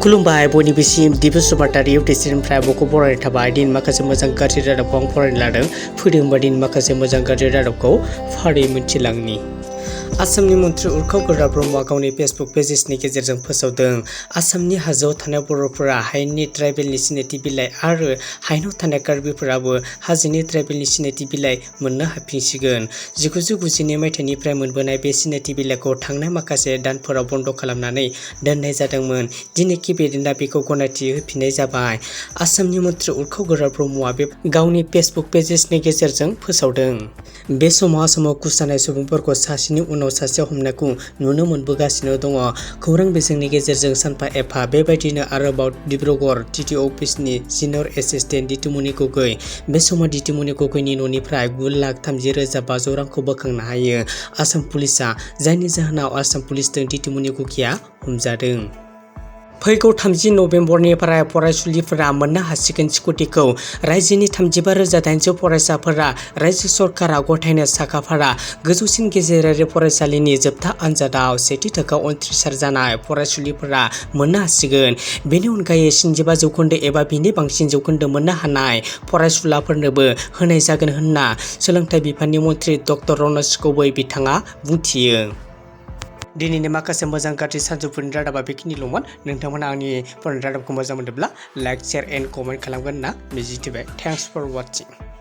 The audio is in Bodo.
खुलुमबाय बयनिबोसिम दिबु सुबातारि इउटिसिनिफ्राय बखौ बरायनाय थाबाय दिन माखासे मोजां गाज्रि रादाबखौ आं फरायनो लादों फैदों होनबा दिन माखासे मोजां गाज्रि रादाबखौ फारियै मिथिलांनि। आसामनि मन्थ्रि उर्खाव ब्रह्मआ गावनि फेसबुक पेजेसनि गेजेरजों फोसावदों आसामनि हाजोआव थानाय बर'फोरा हायेननि ट्राइबेलनि सिनायथि बिलाइ आरो हायेनाव थानाय कार्बिफोराबो हाजोनि ट्राइबेलनि सिनायथि बिलाइ मोननो हाफिनसिगोन। 1992 मायथाइनिफ्राय मोनबोनाय बे सिनायथि बिलाइखौ थांनाय माखासे दानफोराव बन्द' खालामनानै दोननाय जादोंमोन। दिनै केबिनेटआ बेखौ गनायथि होफिननाय जाबाय। आसामनि मन्थ्रि उर्खाव ब्रह्मआ बे गावनि फेसबुक पेजेसनि गेजेरजों फोसावदों। बे समाव आसामाव खुस सुबुंफोरखौ सासेनि उनाव सासे हमनायखौ नुनो मोनबोगासिनो दङ। खौरां बिजोंनि गेजेरजों सानफा एफा बेबायदिनो आरोबाव डिब्रुगड़ टिटि अफिसनि सिनियर एसिस्टेन्ट दितिमुनि गगৈ। बे समाव दितिमुनि गगैनि न'निफ्राय 9,30,500 रांखौ बोखांनो हायो आसाम पुलिसआ, जायनि जाहोनाव आसाम पुलिसजों दितिमुनि गगैया हमजादों। फैगौ 30 नबेम्बरनिफ्राय फरायसुलिफोरा मोननो हासिगोन सेकोtyखौ। रायजोनि 35,800 फरायसाफोरा रायजो सरकारा गथायनो साखाफारा गोजौसिन गेजेरारि फरायसालिनि जोबथा आनजादाव सेथि थाखोआव उनथ्रिसार जानाय फरायसुलिफोरा मोननो हासिगोन। बेनि अनगायै 75 जौखोन्दो एबा बिनि बांसिन जौखोन्दो मोननो हानाय फरायसुलाफोरनोबो होनाय जागोन होनना सोलोंथाइ बिफाननि मन्थ्रि डक्टर रनज गगৈ बिथाङा बुंथियो। दिनैनि माखासे मोजां गाज्रि सानजौफुनि रादाबा बेखिनिल'मोन। नोंथांमोना आंनि फरायनाय रादाबखौ मोजां मोनदोंब्ला लाइक, शेयार एन्ड कमेन्ट खालामगोन होनना मिजिंथिबाय। Thanks four वाचिं।